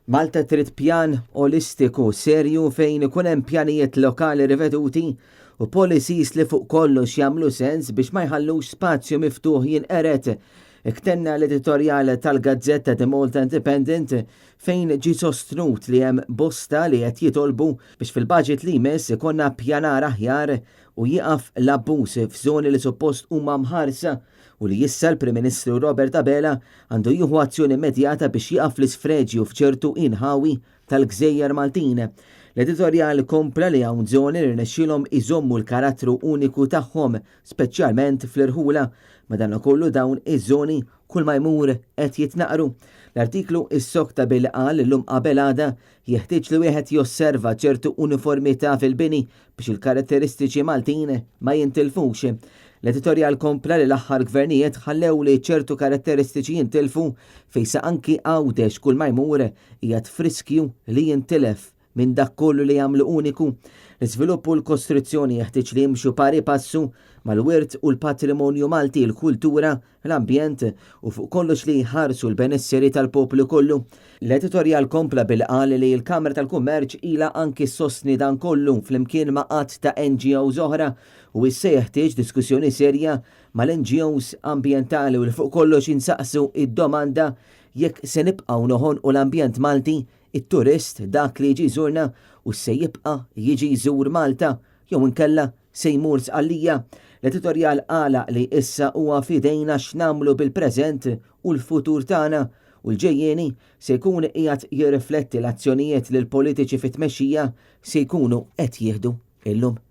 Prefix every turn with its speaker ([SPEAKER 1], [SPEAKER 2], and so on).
[SPEAKER 1] Malta trid pjan olistiku serju fejn ikun hemm pjanijiet lokali riveduti u policies li fuq kollox jagħmlu sens biex ma jħallux spazju miftuħ jinqered. Iktenna l-editorjal tal-gazzetta The Malta Independent fejn ġie sostnut li hemm bosta li qed jitolbu biex fil-budget li jmiss ikollna ppjanar aħjar u jieqaf l-abbuż f'żoni li suppost huma mħarsa u li issa l-Prim Ministru Robert Abela għandu jieħu azzjoni immedjata biex jieqaf l-isfreġju f'ċertu inħawi tal-gżejjer Maltin. L-editorjal kompla li hawn żoni li rnexxielhom iżommu l-karattru uniku tagħhom, speċjalment fl-irħula. Madankollu dawn iż-żoni kull ma jmur qed jitnaqqru. L-artiklu issokta billi qal li llum qabel għada jeħtieġ li wieħed josserva ċertu uniformità fil-bini biex il-karatteristiċi Maltin ma jintilfux. L-editorjal kompla li l-aħħar gvernijiet ħallew li ċertu karatteristiċi jintilfu fejn sa anki Għawdex kull ma jmur qiegħed f'riskju li jintilef minn dak kollu li jagħmlu uniku. L-iżvilupp u l-kostruzzjoni jeħtieġ li jimxu pari passu mal-wirt u l-patrimonju Malti, il-kultura, l-ambjent u fuq kollox li jħarsu l-benesseri tal-poplu kollu. L-editorjal kompla billi qal li l-Kamra tal-Kummerċ ilha anki ssostni dan kollu flimkien ma' għadd ta' NGOs oħra u issa jeħtieġ diskussjoni serja mal-NGOs ambjentali u li fuq kollox insaqsu id-domanda jekk se nibqgħu noħonqu l-ambjent Malti it-turist, dak li jiġi jżurna u se jibqa' jiġi jżur Malta jew inkella se jmur Sqallija. L-editorjal għalaq li issa huwa f'idejna x'nagħmlu bil-preżent u l-futur tagħna u l-ġejjieni se jkun qiegħed jirrifletti l-azzjonijiet li l-politiċi fit-tmexxija se jkunu qed jieħdu illum.